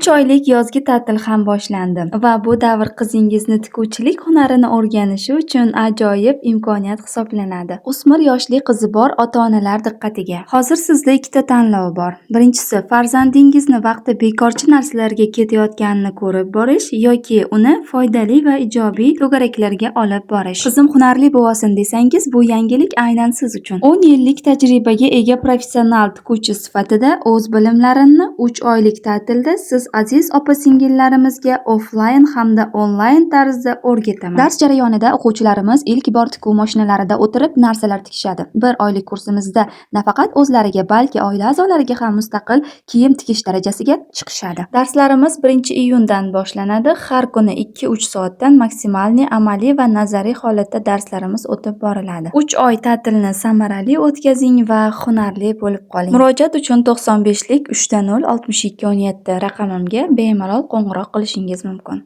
3 oylik yozgi ta'til ham boshlandi va bu davr qizingizni tikuvchilik hunarini o'rganishi uchun ajoyib imkoniyat hisoblanadi. O'smir yoshli qizi bor ota-onalar diqqatiga. Hozir sizda ikkita tanlov bor. Birinchisi, farzandingizni vaqti bekorchi narsalarga ketayotganini ko'rib borish yoki uni foydali va ijobiy to'garaklarga olib borish. Qizim hunarli bo'lsin desangiz, bu yangilik aynan siz uchun. 10 yillik tajribaga ega professional tikuvchi sifatida o'z bilimlarimni 3 oylik ta'tilda siz aziz opa-singillarimizga offlayn hamda onlayn tarzda o'rgataman. Dars jarayonida o'quvchilarimiz ilk bor tikuv mashinalarida o'tirib narsalar tikishadi. Bir oylik kursimizda nafaqat o'zlariga, balki oila a'zolariga ham mustaqil kiyim tikish darajasiga chiqishadi. Darslarimiz 1-iyundan boshlanadi. Har kuni 2-3 soatdan maksimalniy amaliy va nazariy holatda darslarimiz o'tib boriladi. 3 oy ta'tilni samarali o'tkazing va hunarli bo'lib qoling. Murojaat uchun 95 lik 3 0 62 17 raqamimga bemalol qo'ng'iroq qilishingiz mumkin.